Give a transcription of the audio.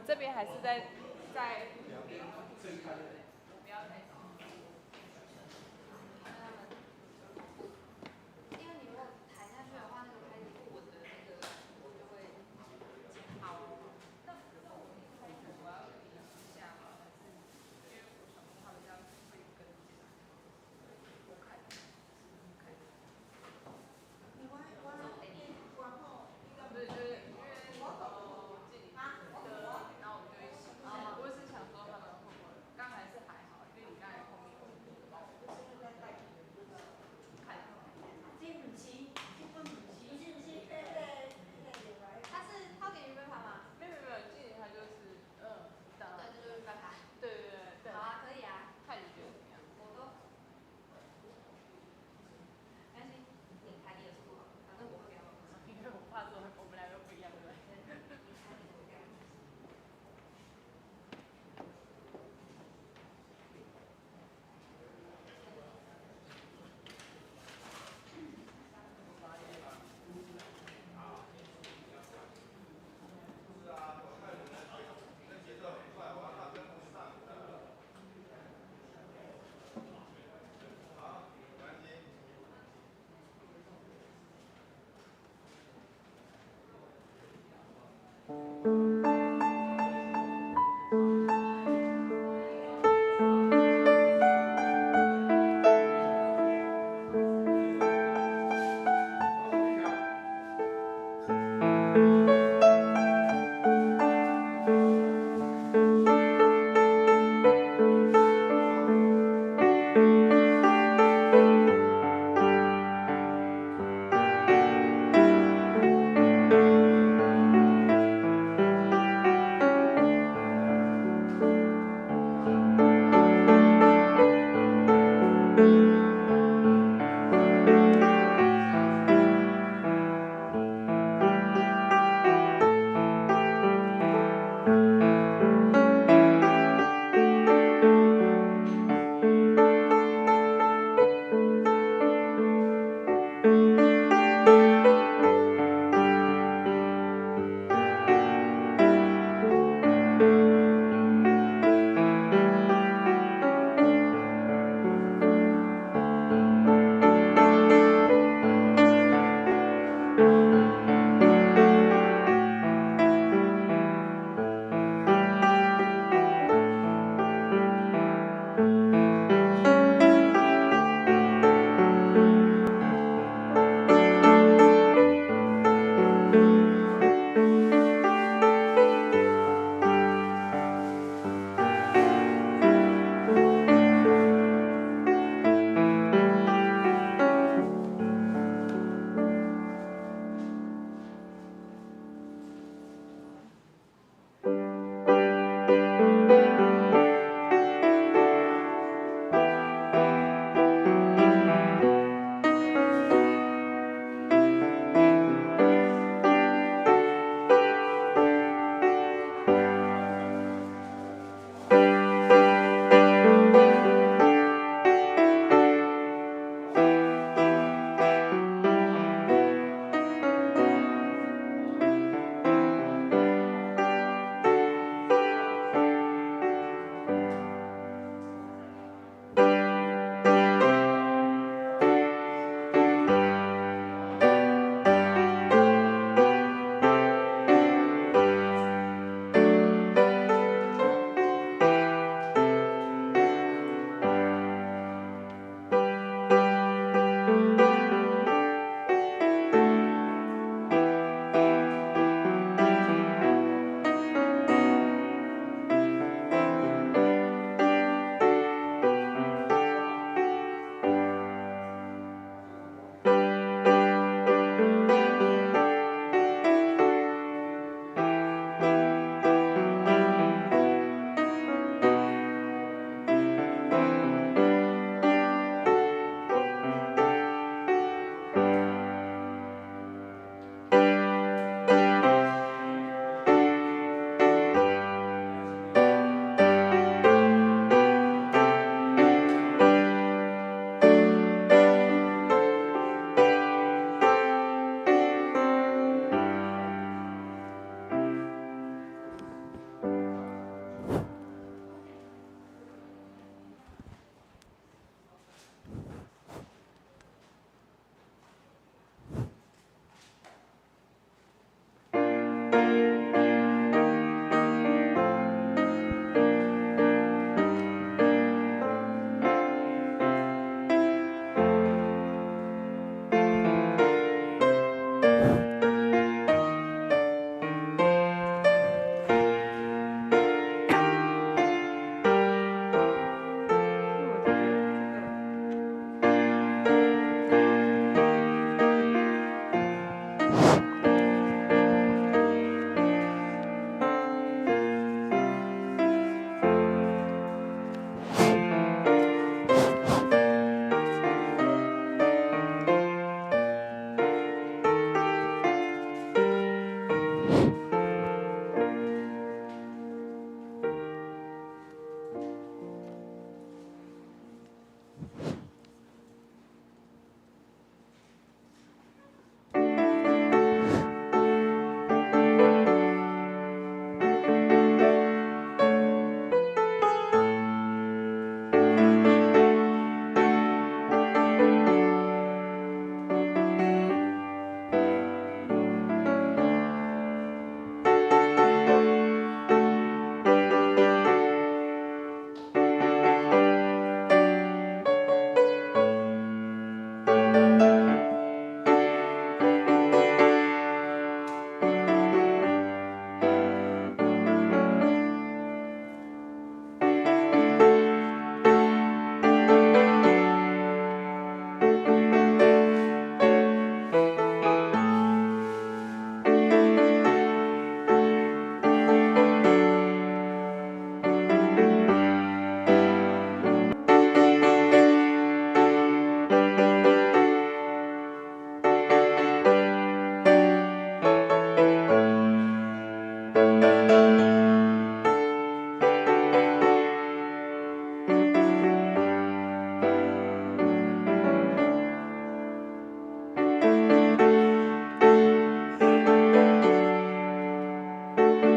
們這邊還是在不要太早。看他們，因為你如果彈下去的話，那個拍子不穩的那個，我就會剪。好，那我一開始我要提一下嗎？還是因為我想說他們這樣會跟進來？我看，看。對，就是因為進的，然後我們就一起。我是想說他們會不會，剛還是還啊。